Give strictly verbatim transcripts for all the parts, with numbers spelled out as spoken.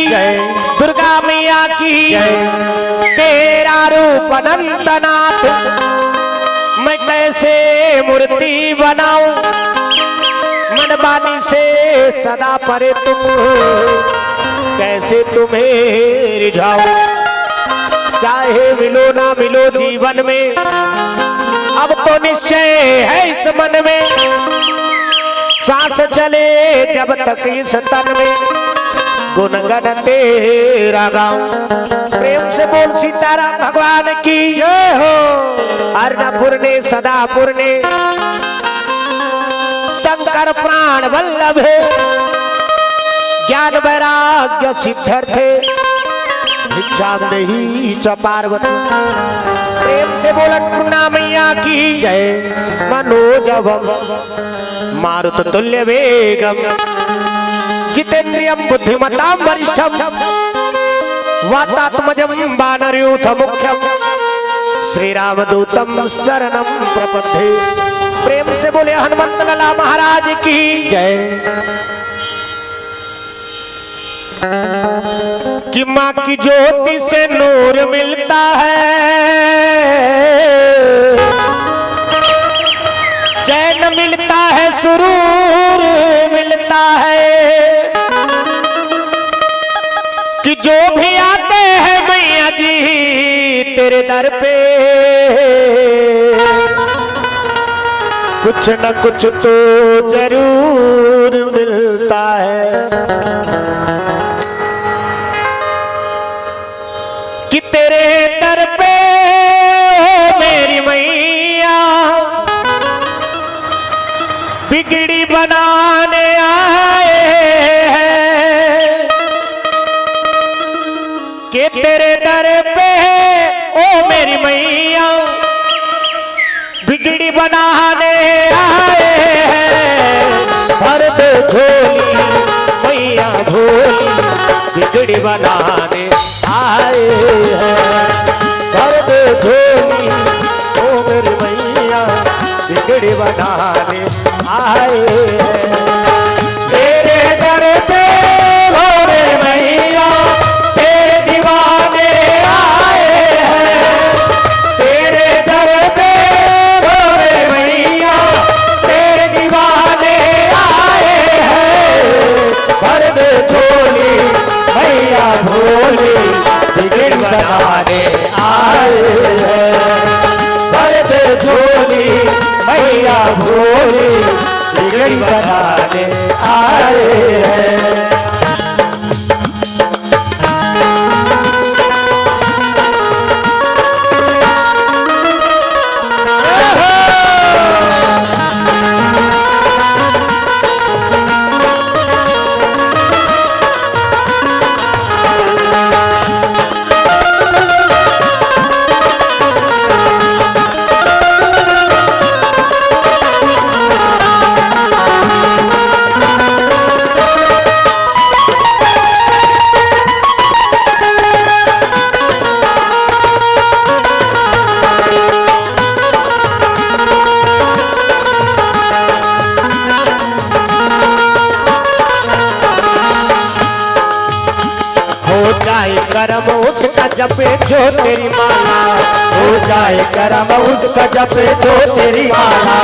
जय। दुर्गा मैया की जय। तेरा रूप अनंतनाथ, मैं कैसे मूर्ति बनाऊं, मन बानी से सदा परे तुम, कैसे तुम्हें रिझाऊं। चाहे मिलो ना मिलो जीवन में, अब तो निश्चय है इस मन में, सांस चले जब तक इस तन में, गुनगन तेरा गाऊं। प्रेम से बोल सीताराम भगवान की जय हो। अन्नपूर्णे सदापूर्णे शंकर प्राण वल्लभे, ज्ञान वैराग्य सिद्ध्यर्थे भिक्षां देहि च पार्वती। प्रेम से बोल अन्नपूर्णा मैया की जय। मनोजवम मारुत तुल्य वेगम जितेंद्रियम बुद्धिमताम वरिष्ठम वातात्मजम वानरयूथ मुख्यम श्री रामदूतम शरणम प्रपद्ये। प्रेम से बोले हनुमंत लाला महाराज की जय। कि माँ की ज्योति से नूर मिलता है, चैन मिलता है, सुरूर मिलता है। कि जो भी आते हैं मैया जी तेरे दर पे, कुछ न कुछ तो जरूर मिलता है। कि तेरे दर पे ओ मेरी मैया बिगड़ी बनाने आए हैं। कि तेरे दर पे ओ मेरी मैया बिगड़ी बनाने आए हैं। भर दे झोली मैया भोली बिगड़ी बनाने आए हैं। भर दे झोली ओ मेरी मैया बिगड़ी बनाने आए हैं। तेरे दर पे ओ मेरी मैया तेरे दीवाने आए हैं। तेरे दर पे ओ मेरी मैया तेरे दीवाने आए हैं। भर दे झोली मैया भोली बिगड़ी बनाने आए हैं। भर दे झोली मैया भोली बिगड़ी बनाने आए हैं। हो जाए कर्म उसका जपे जो तेरी माला, हो जाए कर्म उसका जपे जो तेरी माला,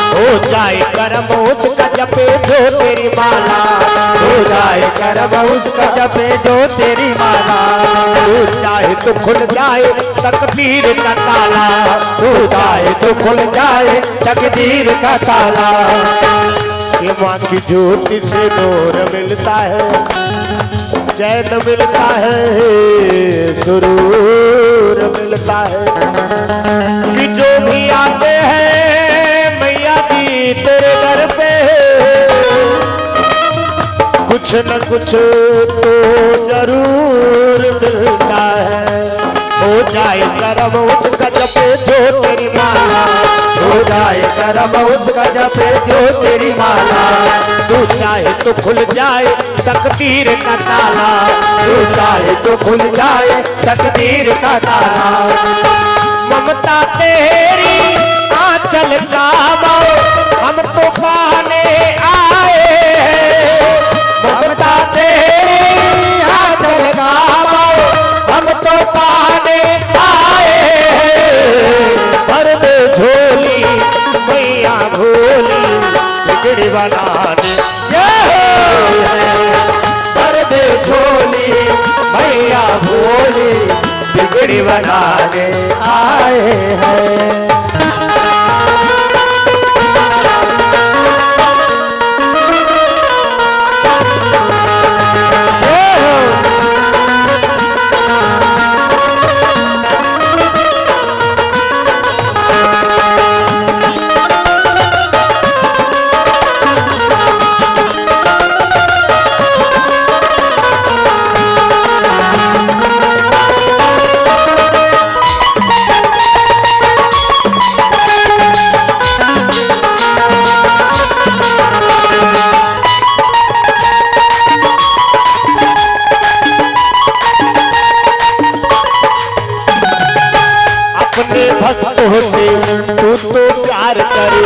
हो जाए कर्म उसका जपे जो तेरी माला, हो जाए कर्म उसका जपे जो तेरी माला। तू चाहे तो खुल जाए तकदीर का ताला, तू चाहे तो खुल जाए तकदीर का ताला। ये माँ की ज्योति से नूर मिलता है, चैन मिलता है, सुरूर मिलता है। कि जो भी आते हैं मैया जी तेरे दर पे, कुछ न कुछ तो जरूर मिलता है। हो जाए कर्म उसका जपे जो तेरी माला, हो जाए कर्म उसका जपे जो तेरी माला। तू चाहे तो खुल जाए तकदीर का ताला, तू चाहे तो खुल जाए तकदीर का ताला। ममता तेरी आंचल का बाग हम तो पाने आए हैं। ममता तेरी आंचल बनाने। जय हो। भर दे झोली मैया भोली, बिगड़ी बनाने आए हैं। अपने भक्तों से तू तो प्यार करे,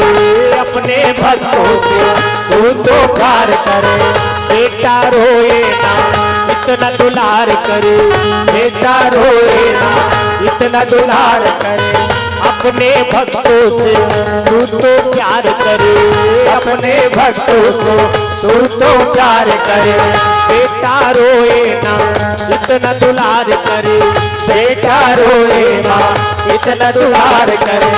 अपने भक्तों से तू तो प्यार करे। बेटा रोए ना, इतना दुलार करे, बेटा रोए ना, इतना दुलार करे। अपने भक्तों से तू तो प्यार करे, अपने भक्तों को तू तो प्यार करे। बेटा रोए ना, इतना दुलार करे, बेटा रोए ना, इतना दुलार करे।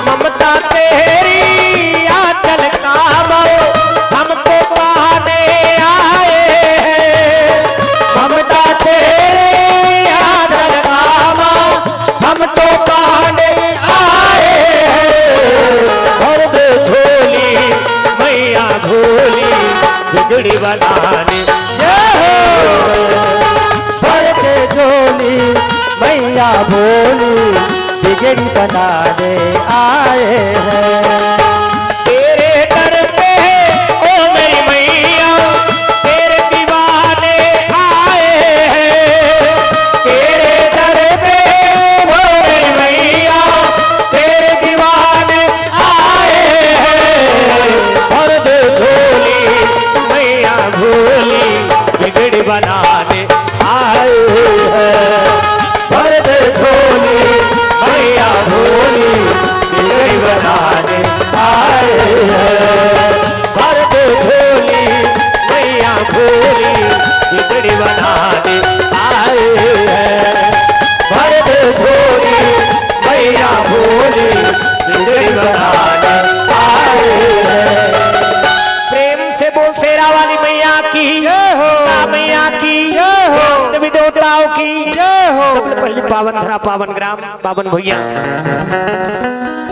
ममता तेरी आंचल का बल हमको पाने आए हैं। ममता तेरी आंचल का बल हम तो पाने आए हैं। भर दे झोली मैया भोली, बिगड़ी बनाने। जय हो। भर दे झोली मैया भोली, बिगड़ी बनाने आए हैं। तेरे दर पे ओ मेरी मैया, तेरे दीवाने आए हैं। तेरे दर पे ओ मेरी मैया, तेरे दीवाने आए हैं। भर दे झोली मैया भोली, बिगड़ी बनाने आए हैं। भर दे झोली मैया भोली, बिगड़ी बनाने आए हैं। भर दे झोली मैया भोली, बिगड़ी बनाने आए हैं। भर दे झोली मैया भोली, बिगड़ी बनाने आए हैं। प्रेम से बोल शेरा वाली मैया की, जय हो। दुर्गा मैया की, जय हो। देवी देवताओं की, जय हो। सबले पहली पावन धरा, पावन ग्राम, पावन भुइयां,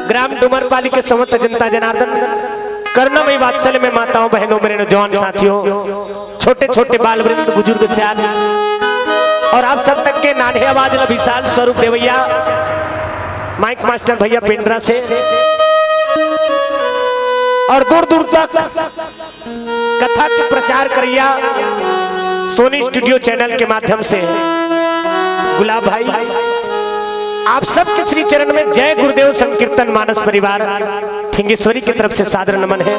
ग्राम डुमरपाली के समस्त जनता जनार्दन, करुणामय वात्सल्य में माताओं, बहनों, मेरे नौजवान साथियों, छोटे छोटे बाल वृद्ध, बुजुर्ग, सियान और आप सब तक के नान्हे आवाज ल विशाल स्वरूप देवैया माइक मास्टर भैया पेंड्रा से और दूर दूर तक कथा के प्रचार करैया सोनी स्टूडियो चैनल के माध्यम से गुलाब भाई, आप सबके श्री चरण में जय गुरुदेव संकीर्तन मानस परिवार फिंगेश्वरी की तरफ से सादर नमन है।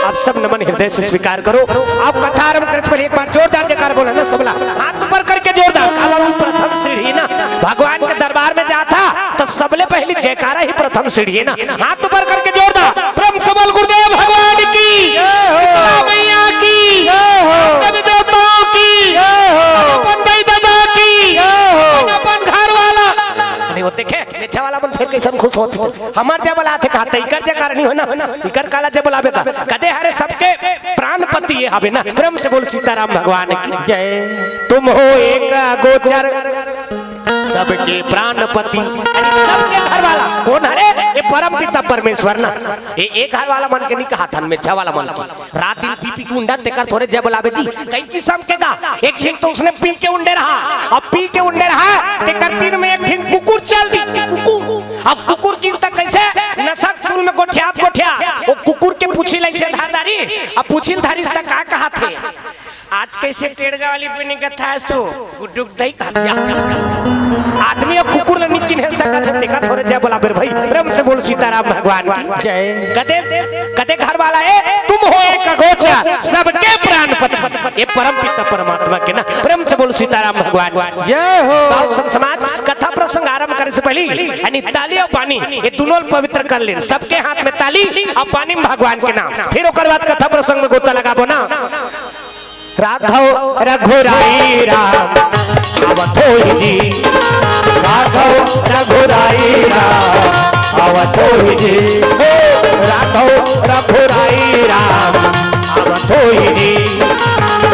आप सब नमन हृदय से स्वीकार करो। आप कथा आरंभ करे से पहले एक बार जोरदार जयकार बोला ना सबला, हाथ ऊपर करके जोरदार। काबर प्रथम सीढ़ी ना, भगवान के दरबार में जाथा तो सबले पहली जयकारा ही प्रथम सीढ़ी है ना। हाथ ऊपर करके जोरदार प्रेम से बोल गुरुदेव भगवान की, जय हो। सीता मैया की, जय हो। देवी देवताओं की, जय हो। अपन दाई दादा की, जय हो। अपन घर वाला नहीं होते खे, मेछा वाला मन फेर कैसन खुश होते। हमार जय बोलाथे कहा, त इकर जयकार नहीं हो ना, इकर काला जय बोलाबे का। कदे हरे सबके प्राणपति ये हवे ना। प्रेम से बोल सीताराम भगवान की जय। तुम हो एक अगोचर सबके प्राणपति। अरे सबके घर वाला कौन हरे? ये परम पिता परमेश्वर ना। ये एक घर वाला मन के नहीं कहा था, मेछा वाला मन के। रात दिन पी पी के उंडा तेकर थोरे जय बोलाबे जी। कई किस्म के गा। एक झिन तो उसने पी के उंडे रहा, अब पी के उंडे रहा, तेकर तीन में एक झिन कुकुर चल दी। कुकुर, अब कुकुर की तक कैसे नशा के सुल में गोठिया, गोठिया, वो कुकुर के पूछी लैसे धारदारी, अब पूछी धारिस त का कहा थे? आज कैसे टेड़गा वाली पीने का था तू? गुड्डू के दही खा लिया। आदमी अब कुकुर ल नहीं चिन्ह सकत है, देखा थोरे जय बोला फिर भाई, प्रेम से बोल सीताराम भगवान की जय। कदे, कदे घर वाला है, तुम हो एक अगोचर, सबके प्राणपति, ये परम पिता परमात्मा के ना, प्रेम से बोल सीताराम भगवान की जय हो। तो आप सब समाज कथा प्रसंग आरंभ करे पहली यानी ताली अउ पानी, ये दुनों ल पवित्र कर लेन। सबके हाथ में ताली अउ पानी में भगवान के नाम। फिर ओकर बाद कथा प्रसंग में गोता लगाबो ना। राघव रघुराई राम अवधोही जी, राघव रघुराई राम अवधोही जी, हो राघव रघुराई राम अवधोही जी,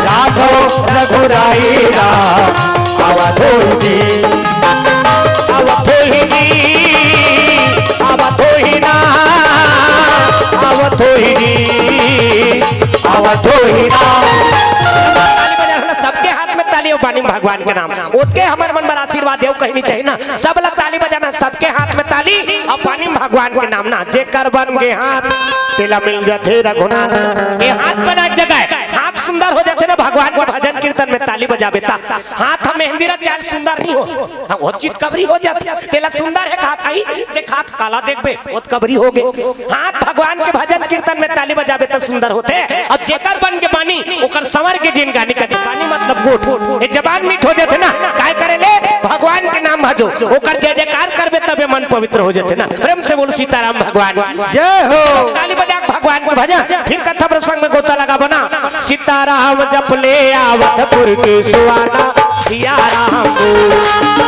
राघव रघुराई राम अवधोही जी, अवधोही जी, अवधोही ना, अवधोही जी, अवधोही ना। ताली बजाना, सबके हाथ में ताली अउ पानी में भगवान के नाम। ओतके हमर मन बर आशीर्वाद देव कहीं नहीं चाहिए ना। सब ला ताली बजाना, सबके हाथ में ताली अउ पानी में भगवान के नाम ना। जेकर बन गे हाथ, तेला मिल जाथे रघुनाथ। ये हाथ बना एक जगह, हाथ सुंदर हो जाथे ना, भगवान के भजन कीर्तन में ताली बजाबे ता। हाथ ह मेहंदी ला चाल सुंदर नहीं हो, हाँ, वो चितकबरी हो जाथे। तेला सुंदर हे कहा कही, देख हाथ काला देखबे, वो कबरी हो गे। हाथ भगवान के भजन कीर्तन में ताली बजाबे त सुंदर होथे। अब जेकर बन के बानी, ओकर संवर के जिनगानी कथे। बानी मतलब गोठ। ये जबान मीठ हो जाथे ना, काय करे ले? भगवान के नाम भजो, ओकर जय जयकार करबे तबे मन पवित्र हो जाथे ना। प्रेम से बोल सीताराम भगवान की। जय हो। ताली बजा के भगवान के भजन, फिर कथा प्रसंग में गोता लगाबो ना। सीताराम जप ले अवधपुर के सुहाना, सिया राम बोल।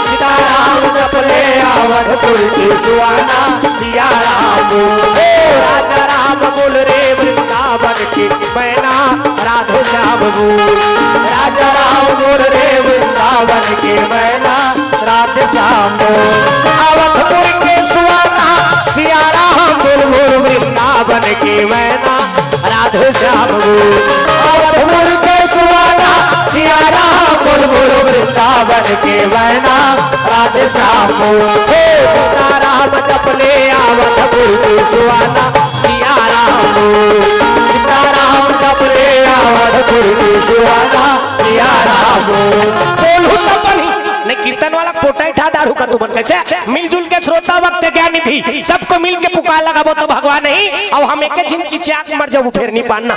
सीताराम जप ले अवधपुर के सुहाना, सिया राम बोल। ओ राजा राम बोल रे वृंदावन के मैना, राधे श्याम बोल। राजा राम बोल रे वृंदावन के मैना, राधे श्याम बोल। अवधपुर के सुहाना, सिया राम बोल बोल, वृंदावन के मैना, राधे श्याम बोल। अवधपुर के सुहाना, सिया राम बोल बोल, वृंदावन के मैना, राधे श्याम बोल। हे सीताराम जप ले अवधपुर के सुहाना, सिया राम बोल। सीताराम जप ले अवधपुर के सुहाना, सिया राम बोल। बोलहू त बनी। नहीं, कीर्तन वाला पोटा ही ठा दारू का तुमन कैसे? मिलजुल के श्रोता भक्त ज्ञानी भी सबको मिल के पुकार लगाबो तो भगवान नहीं। अब हम एक झिन किचिया के मर जाबो, फेर नहीं पाना।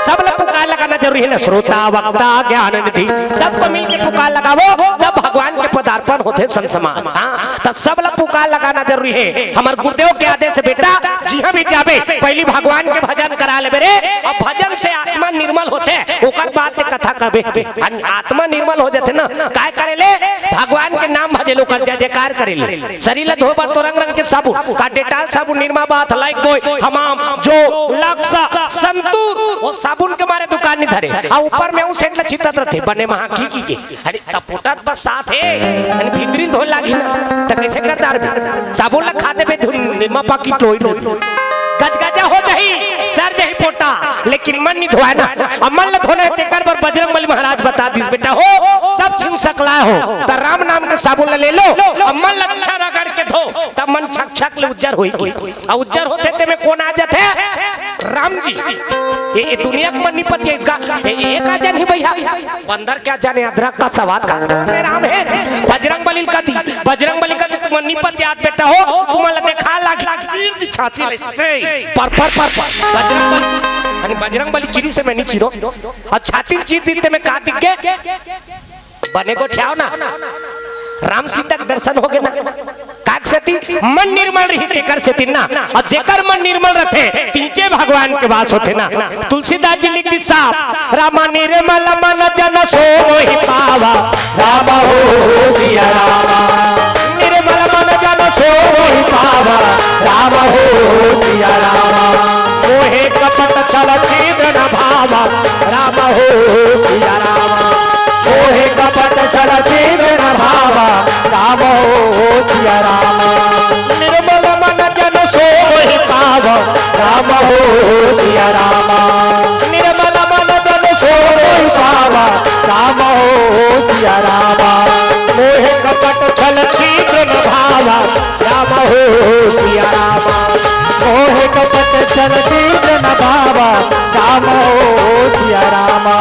सब ला पुकार लगाना जरूरी है ना, श्रोता वक्ता ज्ञान निधि, सबको मिल के पुकार लगाबो, तब भगवान के पदार्पण होथे संसमान। हाँ, तो सब ला पुकार लगाना जरूरी है। हमर गुरुदेव के आदेश है, बेटा, जिहाँ भी जाबे, पहली भगवान के भजन करा लेबे रे। अब भजन से आत्मा निर्मल होथे, ओकर बाद ते कथा करबे। अन आत्मा निर्मल हो जाथे ना, काय करे ले? भगवान के नाम भजे ले, ओकर जय जयकार करे ले। शरीर ला धोए बर तो रंग रंग के साबुन, का डेटाल साबुन, निरमा बाथ, लाइफबॉय, हमाम, जो लक्स, संतूर, वो साबुन के मारे दुकान नहीं धरे। आ ऊपर में वो सेंट ला छितत रथे, बने महा की की के। अरे, त पोटा त बस साथ हे, अन भीतरी धोए लागी ना, त कैसे कर डारबे? साबुन ला खा देबे, धुन निरमा पाकिट लोई लोई। गजगजा हो जाही, सर जाही पोटा, लेकिन मन नहीं धोए ना। अब मन ला धोना हे, तेकर बर बजरंग बली महाराज बता दिस, बेटा हो, सब छिन सकलाय हो, त राम नाम के साबुन ला ले लो, अब मन ला अच्छा रगड़ के धो, तब मन छक छक ले उज्जर होई के। आ उज्जर होथे तेमे कोन आ जाथे? राम जी। ये, ये दुनिया के मन नहीं पतिया इसका, ये, ये का जान ही भैया। बंदर क्या जाने अदरक का स्वाद का। में राम हे, बजरंग बली का दी, बजरंग बली का दी, तुम नहीं पतिया बेटा हो, तुम ला देखा लाग, चीर दी छाती ले से, पर, पर, पर, पर। बजरंग बली, यानी बजरंग बली चीरी से मैं नहीं चीरो। अउ छाती ल चीर दिस तेमे का दिख गे? बने गोठियाव ना, राम सीता के दर्शन हो गे ना। काक सेती मन निर्मल रही तेकर सेती ना। अउ जेकर मन निर्मल रथे, तीचे भगवान के वास होथे ना। तुलसीदास जी लिख दिस साफ, रामा निर्मल मन जन सोई पावा, राम हो सिया रामा। निर्मल मन जन सोई पावा, राम हो सिया रामा। मोहे कपट छल छिद्र न भावा, राम हो सिया रामा। मोहे कपट छल छिद्र न भावा, राम हो सिया रामा। निर्मल मन जन सोई पावा, राम हो सिया रामा। निर्मल मन जन सोई पावा, राम हो सिया रामा। मोहे कपट छल छिद्र न भावा, राम हो सिया रामा। मोहे कपट छल छिद्र न भावा, राम हो सिया रामा।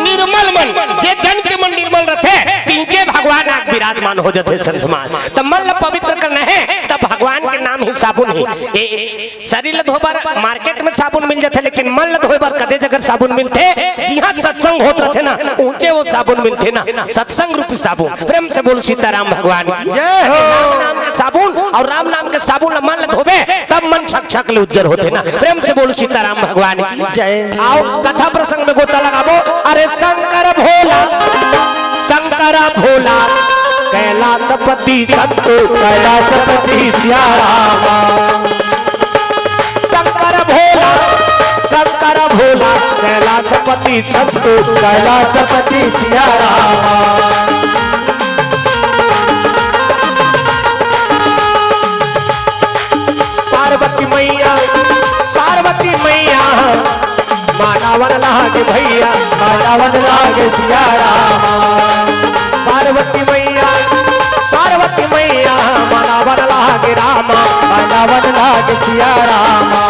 निर्मल मन, जे जन के मन निर्मल रथे, तीचे भगवान आ विराजमान हो जाथे संत समाज। त मन ल पवित्र करना हे, त भगवान के नाम ही साबुन ही। ए, ए, शरीर ल धोए बर मार्केट में साबुन मिल जाथे, लेकिन मन ल धोए बर कते जगह साबुन मिलथे? जिहां सत्संग होत रथे ना, उहें वो साबुन मिलथे ना, सत्संग रूपी साबुन। प्रेम से बोल सीताराम भगवान की। जय हो। राम नाम के साबुन अउ राम नाम के साबुन ल मन ल धोबे, तब मन छक छक ले उज्जर होथे ना। प्रेम से बोल सीताराम भगवान की। जय। आओ कथा प्रसंग में गोता लगाबो। अरे शंकर भोला, शंकर भोला, कैलाशपति संत, कैलाशपति सिया रामा। शंकर भोला, शंकर भोला, कैलाशपति संत, कैलाशपति सिया रामा। पार्वती मैया, पार्वती मैया, मानावन लागे भैया, मानावन लागे सिया रामा। पार्वती मैया, पार्वती मैया, मानावन लागे रामा, मानावन लागे सिया रामा।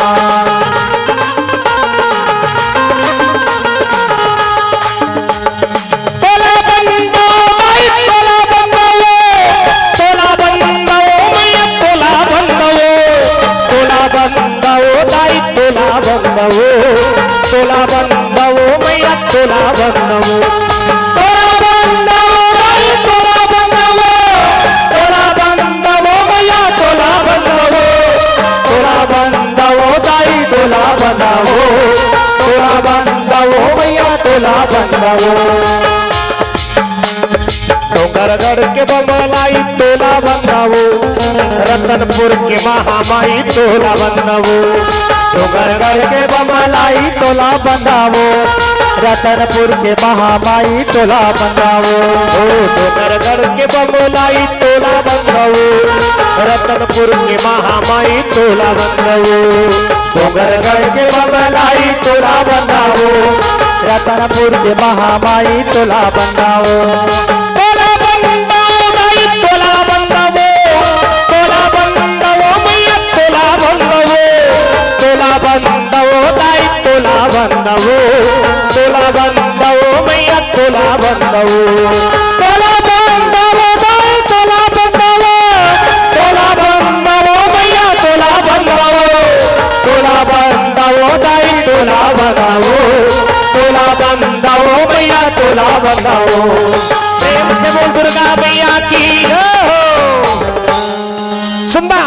तोला बंदाओ माई, तोला बंदाओ, तोला बंदाओ मैया, तोला बंदाओ, तोला बंदाओ दाई, तोला बंदाओ, तोला बंदाओ मैया, तोला बंदाओ, तोला बंदाओ दाई, तोला बंदाओ, तोला बंदाओ मैया, तोला बंदाओ, तोला बंदाओ दाई, तोला बंदाओ, तोला बंदाओ मैया, तोला बंदाओ। डोंगरगढ़ के बमलाई तोला बंदाओ, रतनपुर के महामाई तोला बंदाओ। डोंगरगढ़ के बमलाई तोला बंदाओ, रतनपुर के महामाई तोला बंदाओ। ओ डोंगरगढ़ के बमलाई तोला बंदाओ, रतनपुर के महामाई तोला बंदाओ। डोंगरगढ़ के बमलाई तोला बंदाओ, रतनपुर के महामाई तोला बंदाओ। तोला बंदाओ दाई, तोला बंदाओ, तोला बंदाओ मैया, तोला बंदाओ, तोला बंदाओ दाई, तोला बंदाओ, तोला बंदाओ मैया, तोला बंदाओ। तोला बंदाओ दाई, तोला बंदाओ, तोला बंदाओ मैया, तोला बंदाओ, तोला बंदाओ दाई, तोला बंदाओ, तोला बंदाओ मैया, तोला बंदाओ। प्रेम से बोल दुर्गा मैया की जय हो। सुनबा,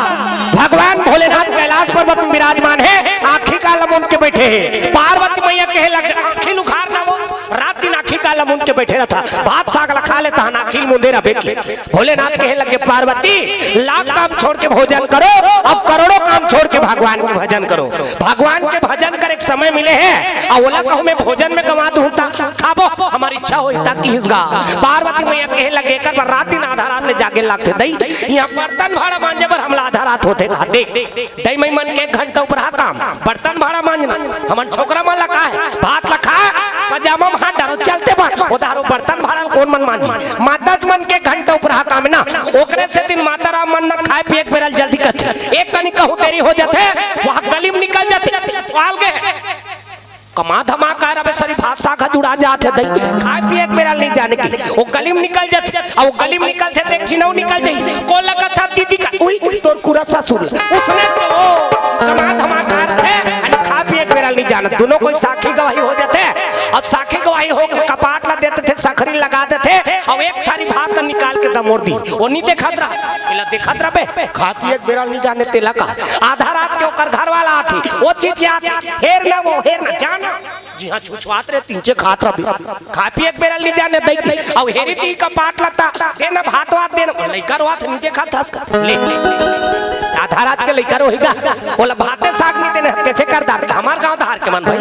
भगवान भोलेनाथ कैलाश पर्वत में विराजमान हे, आँखी काला मूंद के बइठे हे। पार्वती मैया कहे लग, आँखी ल उघार ना वो, रात दिन आँखी काला मूंद के बइठे रहिथे। भात साग ल खा लेथे, आँखी ल मूंदे रहिबे के। भोलेनाथ कहे लगे, पार्वती, लाख काम छोड़ के भोजन करो, अब करोड़ों काम छोड़ के भगवान के भजन करो। भगवान के भजन करे के समय मिले हे, अउ ओला कहूँ मैं भोजन में गंवा दूँ त खाबो, हमर इच्छा होही त किहिस गा। पार्वती मैया कहे लगे, एकर बर रात दिन आधा रात ले जागे लागथे दई, इहाँ बर्तन भांड़ा मांजे बर हमला आधा रात होथे गा। देख, दई मई मन के एक घंटा उपराहा काम, बर्तन भांड़ा मांजना, हमन छोकरा मन ला का हे, भात ला खा, पजामा म हाथ डारो, चलते बन, ओ दारो बर्तन भांड़ा ल कोन मन मांजही? माताच मन के घंटा उपराहा काम हे ना, ओकरे सेती माता राम मन ना खाए पिए के बेरा ल जल्दी करथे। एक कनी कहूँ देरी हो जाथे, वहाँ गली म निकल जाथे, वाल गे। कमा धमा कर अबे सरी भात साग ह जुड़ा जात हे दई, खाए पिए के बेरा ल नइ जाने की। ओ गली म निकल जाथे, अउ गली म निकलथे त एक झिन अउ निकल जाही। कोन ल कथे दीदी का, उही, उही तोर कुरा ससुर ल। उसने तो वो कमा धमा कर हे, अउ खाए पिए के बेरा ल नइ जानत। दूनों कोई साखी गवाही हो जाथे, अउ साखी गवाही हो के कपाट ला दे देथे, सखरी लगा देथे, अउ एक थारी भात निकाल के दमोर दिही। ओ नइ देखत रहा, एला देखत रहिबे, खाए पिए के बेरा ल नइ जाने तेला का। आधा रात के ओकर घर वाला आथे, ओ चिचियाथे, हेर ना वो, हेर ना, जाना। जिहाँ छुछुआत रहे, तिहेंच खात रहिबे। खाए पिए के बेरा ल नइ जाने दई, अउ हेरी दिही कपाट ला त, दे ना भात वात दे ना, लइका रोवत हे, नइ देखत हस का। ले, ले। आधा रात के लइका रोही गा, ओला भाते साग नइ देने, कइसे कर डारही? हमर गाँव धार के मन भाई।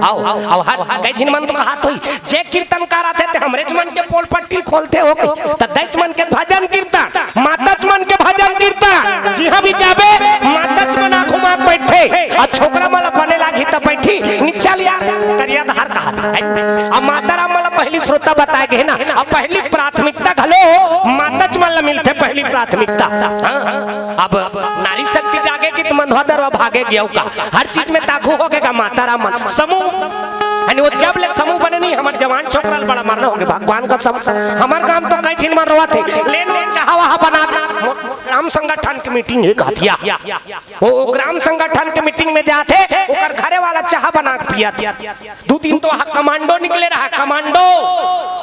आओ, आओ, हर, कई झिन मन तो कहत होही, जे कीर्तन कराथे ते हमरेच मन के पोल पट्टी खोलथे हो कही, त दईच मन के भजन कीर्तन, माताच मन के भजन कीर्तन, जिहाँ भी जाबे, माताच मन आँखों म आँख बइठे, अउ छोकरा मन ला बने लागही त बइठही, निच्चा लिया, करिया धार कहत हे। अब माता राम मन ला पहिली श्रोता बताए गे हे ना, अब पहिली प्राथमिकता घलो माताच मन ला मिलथे, पहिली प्राथमिकता। हाँ, हाँ। अब नारी शक्ति जागे कि तुमन भदर व भागे गियव का। हर चीज में ताघू होगे का माता राम मन। समूह, यानी वो जब ले समूह बने नहीं, हमर जवान छोकरा ल बड़ा मरना होगे, भगवान का समूह। हमर गांव तो कई झिन मन रोवत हे, लेन वो चाहा वहा बना दे। ग्राम संगठन की मीटिंग हे का, या, वो, वो ग्राम संगठन के मीटिंग में जाथे, ओकर घरे वाला चाहा बना के पियत। दू दिन तो वहाँ कमांडो निकले रहा, कमांडो।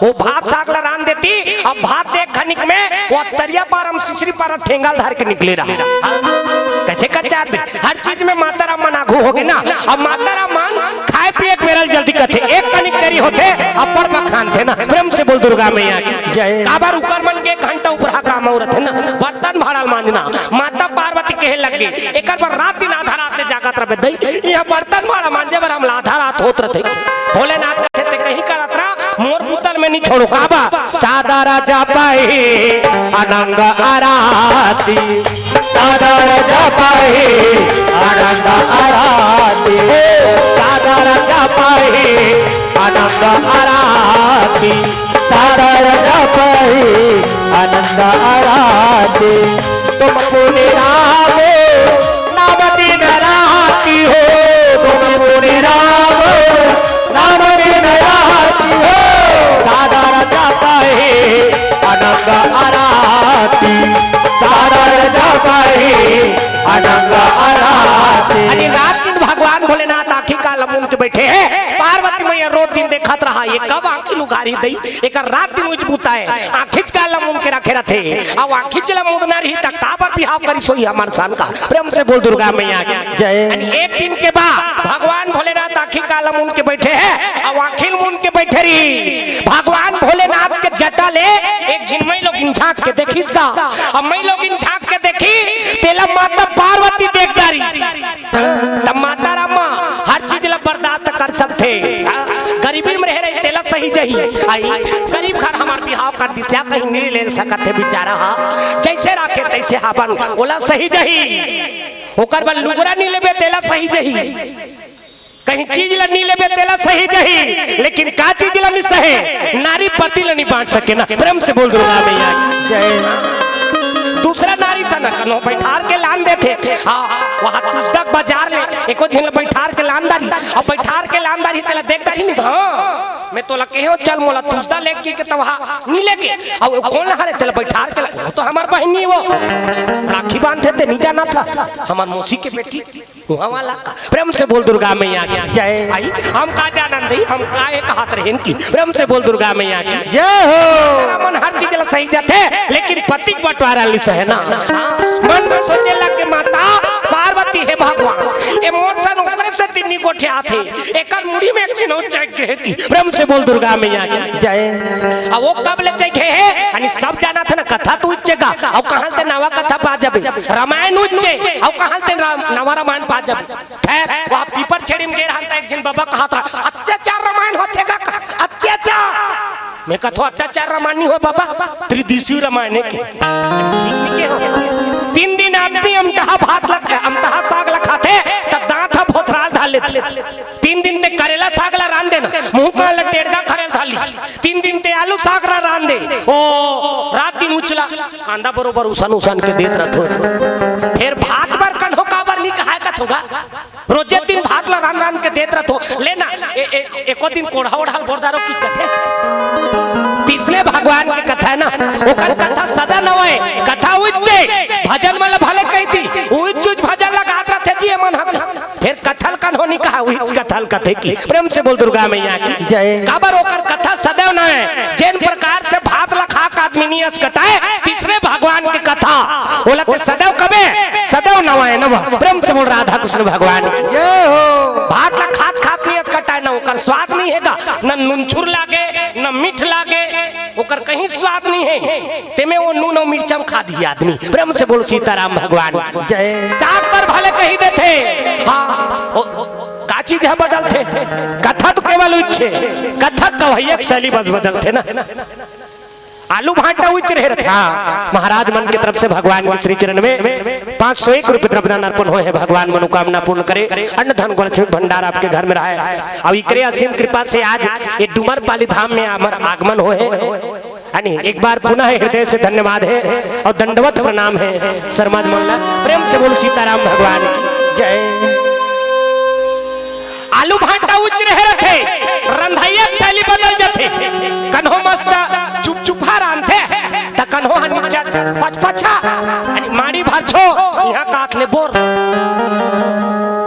वो भात साग ला रांध देती, अब भात देख खनिक में वो तरिया पार हम सिसरी पार ठेंगा ल धर के निकले रहा। कैसे कच्चा आदमी? हर चीज में माता राम मन आघू होगे ना। अब माता राम मन खाए पिए के बेरा ल जल्दी कथे, एक कनिक देरी होथे, अब्बड़ मखान थे ना। प्रेम से बोल दुर्गा मैया की जय। काबर उकर मन के एक घंटा उपरा काम अउ रथे ना, बर्तन भाड़ा ल मांजना। माता पार्वती कहे लग गे, एकर बर रात दिन आधा रात ले जागत रहे दई, यहाँ बर्तन भाड़ा मांजे बर हमला आधा रात होत रथे। भोलेनाथ कथे, "ते कहीं करत रहा, मोर पुतल में नहीं छोड़ो।" काबर? सादा राजा पाही अनंग आराती, सादा राजा पाही अनंग आराती, सादा राजा पाही अनंग आराती, सादा राजा पाही अनंग आराती। तुम पुनि राम नाम दिन राती हो, तुम पुनि राम नाम दिन राती हो। सादा राजा पाही अनंग आराती, सादा राजा पाही अनंग आराती। अरे रात दिन भगवान भोलेनाथ आँखी काला मूंद के बैठे हे, पार्वती मैया रोज दिन देखत रहा, ये कब आँखी ल उघारही दई, एकर रात दिन उइच बुताए, आँखी काला मूंद के रखे रथे। अब आँखी ला मूंदना रही त काबर बिहाव करिस होही हमर सन का? प्रेम से बोल दुर्गा मैया की जय। यानी एक दिन के बाद भगवान भोलेनाथ आँखी काला मूंद के बैठे हे, अब आँखी ल मूंद के बैठे रही। भगवान भोलेनाथ के जटा ले एक झिन मइलोगिन झांक के देखिस का। अब मइलोगिन झांक के देखिस, तेला माता पार्वती देख डारिस। तब माता राम हर चीज ला बर्दाश्त कर सकथे। गरीबी में रहे रही, तेला सही जही। आई, गरीब घर हमर बिहाव कर दिस, या कहीं नहीं ले सकत हे बेचारा हा। जैसे राखे तैसे हावन, ओला सही जही। ओकर बर लुगरा नहीं लेबे, तेला सही जही। कहीं चीज ला नहीं लेबे, तेला सही जही। लेकिन का चीज ला नहीं सहे? नारी पति ला नहीं बांट सके ना। प्रेम से बोल दुर्गा मैया की जय। दूसरा नारी सन कनो बैठार के लान देथे। हाँ, वहाँ तुसदा के बाजार ले एको झिन ला बैठार के लान डारी, अउ बैठार के लान डारी, तेला देख डारी नहीं, हाँ, मैं तोला कहे हो, चल मोला तुसदा लेके के त वहाँ नहीं लेके, अउ कोन ला हरे तेला बैठार के ला, वो तो हमर बहिनी वो राखी बांधे ते नहीं जाना था, हमर मौसी के बेटी। वहाँ वाला का। प्रेम से बोल दुर्गा मैया की जय। आई, हम का जानन दई, हम का एक हाथ रहेन की। प्रेम से बोल दुर्गा मैया की जय हो। मन हर चीज ला सही जाथे, लेकिन पति के बंटवारा ल सहे ना। मन में सोचे लग के माता पार्वती, हे भगवान, ए मोर सन ओकरे से तिन्नी गोठे आथे, एकर मुड़ी में एक चिन्हो चढ़ गे हे। प्रेम से बोल दुर्गा मैया की जय। अब वो कब ले चढ़ गे हे, यानी सब जानथे ना, कथा तो उच्चे गा, अब कहाँ ते नवा कथा पा जाबे, रामायण उच्चे, अब कहाँ ते राम-, नवा रामायण पा जाबे। खैर, वहाँ पीपर छेड़ी में गे रहन त एक झिन बबा कहत रहा, "अत्याचार रामायण होथे का? अत्याचार।" मैं कथों, "अत्याचार रामायण नहीं हो बबा, त्रिदिशी रामायण हे के।" ठीक नहीं के हो। तीन दिन आदमी अमटहा भात ला, अमटहा साग ला खाथे, त दांत ह भोथराल धर लेथे। तीन दिन ते करेला साग ला रांध देना, मुंह का लटेड़गा खरेल धर ली। तीन दिन ते आलू साग ला रांध दे, ओ रात दिन उचला कांदा बरोबर उसन उसन के देत रथो। फिर भात बर कन्हो काबर नहीं कहाय कथों गा। रोजे दिन भात ला रांध रांध के देत रथो। ले ना, ए-, ए-, एको दिन कोढ़ा ओढ़ा ल बोर डारो की कथे। तीसरे भगवान के कथा हे ना, ओकर कथा सदा नवा हे, कथा उच्चे, भजन मन ला भले कहिथे, उच्च उच्च भजन ला गात रथे जी, ए मन ह। फिर कथा ल कन्हो नहीं कहा, उच्च कथा ल कथे की। प्रेम से बोल दुर्गा मैया की जय। काबर ओकर कथा सदैव नवा हे, जेन प्रकार से भात ला खा के आदमी नहीं असकटाय, तीसरे भगवान के कथा, ओला ते सदैव कबे, सदैव नवा हे नवा। प्रेम से बोल राधा कृष्ण भगवान की जय हो। भात ला खात खात नहीं असकटाय ना, ओकर स्वाद नहीं हे गा, न नुनछुर लागे, न मीठ लागे, ओकर कहीं स्वाद नहीं हे। तेमे वो नून अउ मिर्चा म खा दिही आदमी। प्रेम से बोल सीताराम भगवान की जय। साग बर भले कहि देथे, हाँ, ओ, ओ, का चीज हे बदलथे? कथा तो केवल उच्चे, कथा कवैया के शैली बस बदलथे ना। आलू भांटा उच्च रहे रथे। हाँ, महाराज मन के तरफ से भगवान के श्री चरण में पाँच सौ एक रुपये द्रव्यदान अर्पण होय हे। भगवान मनोकामना पूर्ण करे, अन्न धन गो लक्ष्मी भंडार आपके घर में रहे। अब इकरे असीम कृपा से आज ये डूमरपाली धाम में हमर आगमन होय हे। यानी एक बार पुनः हृदय से धन्यवाद हे अउ दंडवत प्रणाम हे। शर्मा जी मन ला प्रेम से बोल सीताराम भगवान की। आलू भांटा उच्च रहे रथे, रंधइया के शैली बदल जथे। कन्हो मस्त चुपचुपा रांधथे, त कन्हो ह निच्चट पचपचा, माड़ी भरछो, इहाँ कात ले बोर।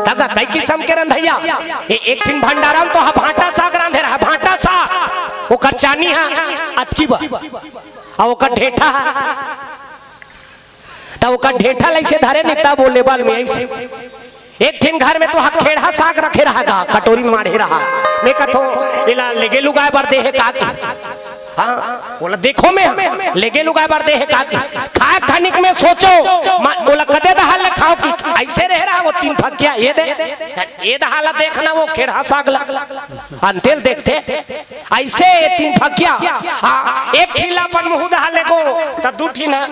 तगा कई किसम के रंधइया। ए, एक ठिन भंडारा म तो हा भांटा साग रांधे रहा, भांटा साग, ओकर चानी हा अतकी बा, अउ ओकर ढेठा हा, त ओकर ढेठा ल अइसे धरे नहीं, तब वो लेवल में अइसे। एक ठिन घर में तो हा खेड़हा साग रखे रहा गा, कटोरी में माढ़े रहा। मैं कथों, एला लेगे लुगाए बर दे हे का कि? हाँ, ओला देखो मैं, लेगे लुगाए बर दे हे का कि? खाए खानिक में सोचो, मा-, ओला कते दहाल ले खाओ कि? अइसे रहे रहा वो तीन फकिया, ए दे, ए दहाल ला देखना वो खेड़हा साग ला, अंते ल देखथे, अइसे ए तीन फकिया, हाँ, एक ठिन ला अपन मुँह दहाल लेगो, त दू ठिन हा।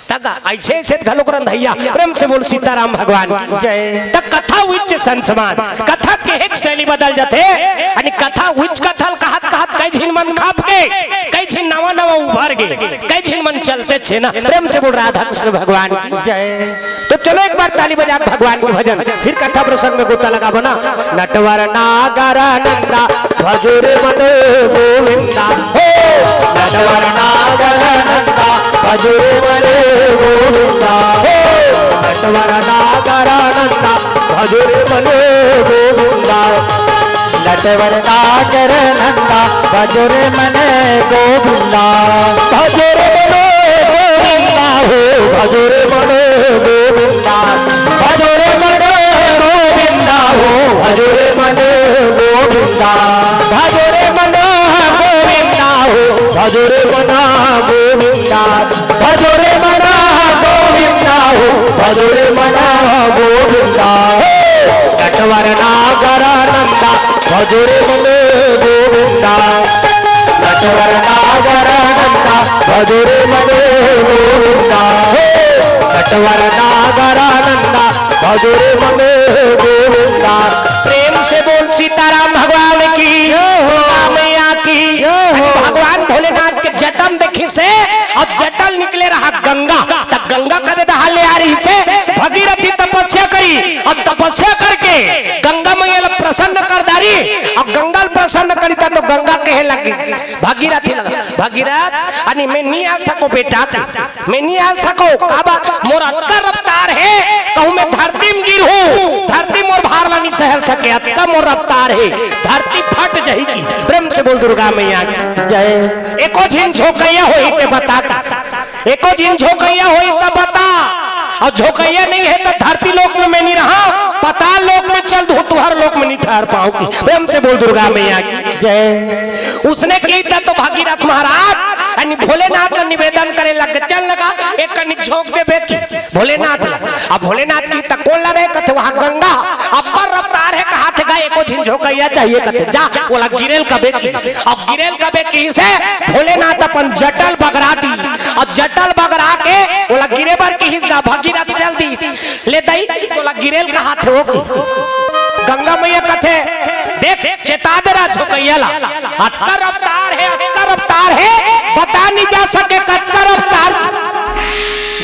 तगा, अइसे, अइसे घलोक रंधइया, प्रेम से बोल सीताराम भगवान की। जय। त कथा उच्च संसमान, कथा के एक शैली बदल जथे, यानी कथा उच्च कथा ल कहत, कहत कई झिन मन खप के, कई झिन नवा, नवा उभर गे, कई झिन मन चलते छे ना, प्रेम से बोल राधा कृष्ण भगवान की। जय। तो चलो एक बार ताली बजा के भगवान के भजन, फिर कथा प्रसंग में गोता लगाबो ना। नटवर नागर नंदा भजो रे मन गोविंदा हो। नटवर नागर नंदा भजो रे मन गोविंदा हो। नटवर नागर नंदा भजो रे मन गोविंदा। नटवर नागर नंदा भजो रे मन गोविंदा। भजो रे मन गोविंदा हो, भजो रे मन गोविंदा। भजो रे मन गोविंदा हो, भजो रे मन गोविंदा। भजो रे मन गोविंदा हो, भजो रे मन गोविंदा। भजो रे मन गोविंदा हो, भजो रे मन गोविंदा। हे नटवर नागर नंदा भजो रे मन गोविंदा। नटवर नागर नंदा भजो रे मन गोविंदा। हे नटवर नागर नंदा भजो रे मन गोविंदा। प्रेम से बोल सीताराम भगवान की, जय हो। दुर्गा मैया की। जय हो। भगवान भोलेनाथ के जटा म देखिस हे, अब जटा ले निकले रहा गंगा, त गंगा कते दहाल ले आ रहिस हे, भगीरथी तपस्या करी, अब तपस्या करके गंगा मैया ला प्रसन्न कर डारी, अब गंगा ला प्रसन्न करी त तो गंगा कहे लगी, भगीरथी लगा, भगीरथ, अनी मैं नी आ सकों बेटा, मैं नी आ सकों, काबर मोर अतका रफ्तार हे, कहूँ मैं धरती म गिरहूँ, धरती मोर भार ला नी सहल सके, अतका मोर रफ्तार हे, धरती फट जही की। प्रेम से बोल दुर्गा मैया की। जय। एको झिन झोंकइया होही ते बता का। एको झिन झोंकइया होही त बता। अउ झोंकइया नहीं हे त धरती लोक में मैं नी रहा, पताल लोक में चल दूँ, तुँहर लोक में नी ठहर पाऊँ की। प्रेम से बोल दुर्गा मैया की। जय। उसने कही त तो भगीरथ महाराज, यानी भोलेनाथ ला निवेदन करे लग, चल लगा, एक कनिक झोंक देबे की। भोलेनाथ ला। अब भोलेनाथ कही त कोन ला रे, कथे वहाँ गंगा, अब्बड़ रफ्तार हे, कहाथे गा एको झिन झोंकइया चाहिए, कथे जा, ओला गिरे ल कबे की। अब गिरे ल कबे किहिस हे, भोलेनाथ अपन जटा ल बगरा दिस, अब जटा ल बगरा के ओला गिरे बर किहिस गा, भगीरथ चल दिस। ले दई, तोला गिरे ल कहाथे ओ की। गंगा मैया कथे, देख, चेता दे रहा झोंकइया ला, अतका रफ्तार हे, अतका रफ्तार हे, बता नी जा सके कतका रफ्तार।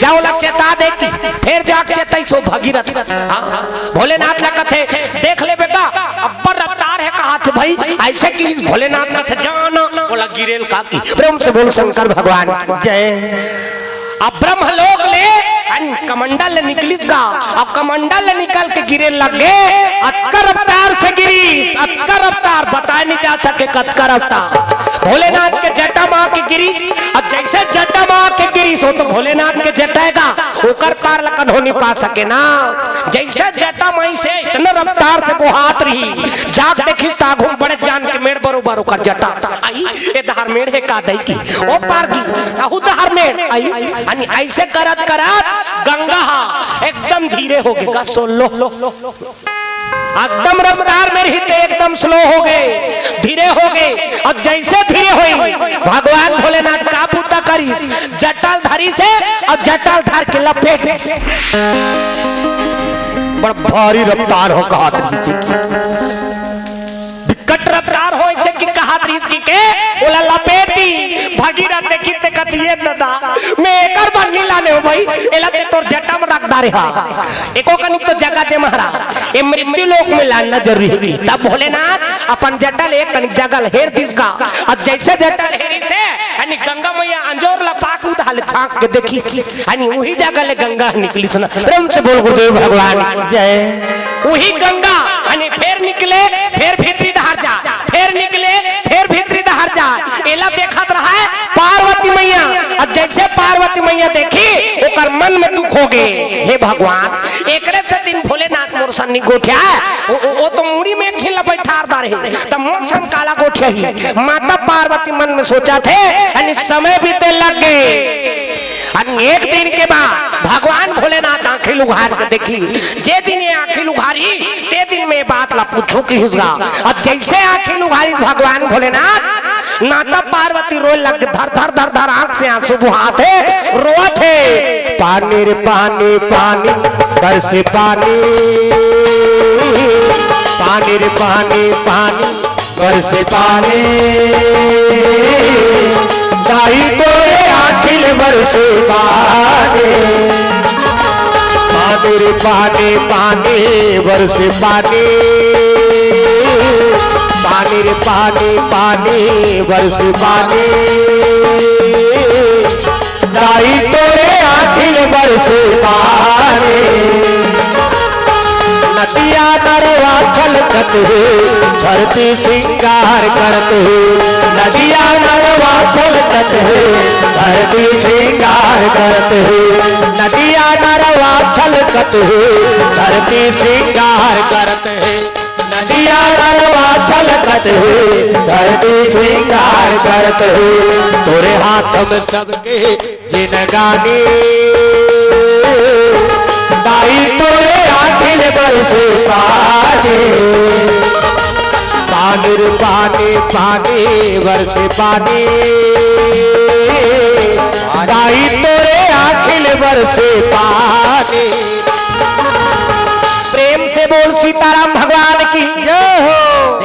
जा ओला चेता दे की, फेर जाके चेतइस ओ भगीरथ। हाँ, भोलेनाथ ला कथे, देख ले बेटा, अब्बड़ रफ्तार हे कहाथे भई, अइसे किहिस भोलेनाथ कथे जा ना, ओला गिरे ल का की। प्रेम से बोल शंकर भगवान की। जय। अब ब्रह्मलोक ले अन कमंडल ले निकलिस गा, अब कमंडल ले निकल के गिरे लग गे, अतका रफ्तार से गिरिस, अतका रफ्तार बताए नी जा सके कतका रफ्तार। भोलेनाथ के जटा म आके गिरिस, अब जइसे जटा म आके गिरिस, ओ तो भोलेनाथ के जटा हे गा, ओकर पार ला कन्हो नी पा सके ना। जइसे जटा म आइस हे इतना रफ्तार से बोहात रहिस, जाके देखिस त आघू म बड़े जान के मेड़ बरोबर ओकर जटा। आई, ए डहर मेड़ हे का दई की, ओ पार गी, अहू डहर मेड़। आई, अनी अइसे करत करत गंगा हा एकदम धीरे हो गे, का slow, एकदम रफ्तार में रहिस ते एकदम slow हो गे, धीरे हो गे। अब जइसे धीरे होइस, भगवान भोलेनाथ का बूता करिस, जटा ल धरिस हे अउ जटा ल धर के लपेट, बड़ भारी रफ्तार हो कहात रहिस हे कि बिकट रफ्तार हो, अइसे कि कहात रहिस कि के ओला लपेट दिस। भगीरथ देखिस ते कथे, ए ददा, मैं एकर बर नी ला ले हो भाई, एला ते तोर जटा में रख डारे हा। एको कनिक तो जगह दे महाराज, ये मृत्यु लोक में लानना जरूरी हे कि। तब भोलेनाथ अपन जटा ले एक कनिक जगह ल हेर दिस गा। अब जैसे जटा ल हेरिस हे, यानी गंगा मैया अंजोर ला पाक उधा ले झांक के देखिस, यानी उही जगह ले गंगा निकलिस ना। प्रेम से बोल गुरुदेव भगवान की जय। उही गंगा यानी फेर निकले, फेर भीतरी डहर जा, फेर निकले, फेर भीतरी डहर जा। एला देखत रहय पार्वती मैया। अब जैसे पार्वती मैया देखी, ओकर मन में दुख हो गे, हे भगवान, एकरे से दिन भोलेनाथ मोर सन नी गोठिया, ओ, ओ, ओ तो मुड़ी में एक झिन ला बैठार डारे हे, त मोर सन काला गोठिया ही। माता पार्वती मन में सोचथे, यानी समय बीते लग गे। अन एक दिन के बाद भगवान भोलेनाथ आंखी ल उघार के देखी, जे दिन ये आंखी ल उघारी, ते दिन में बात ला पूछहूं किहिस गा। अब जैसे आंखी ल उघारी भगवान भोलेनाथ, माता पार्वती रोए लग, धर धर धर धर आंख से आंसू बहाथे, रोवथे। पानी रे पानी, पानी बरसे पानी, पानी रे पानी, पानी बरसे पानी, दाई तोरे आंखी ले बरसे पानी। पानी रे पानी, पानी बरसे पानी, पानी रे पानी, पानी बरसे पानी, दाई तोरे आंखी ले बरसे पानी। नदिया नरवा छलकत हे, धरती श्रृंगार करत हे। नदिया नरवा छलकत हे, धरती श्रृंगार करत हे। नदिया नरवा छलकत हे, धरती श्रृंगार करत हे। नदिया नरवा छलकत हे, धरती श्रृंगार करत हे। तोरे हाथ में सबके जिनगानी, दाई तोरे आंखी ले बरसे पानी। पानी रे पानी, पानी बरसे पानी, दाई तोरे आंखी ले बरसे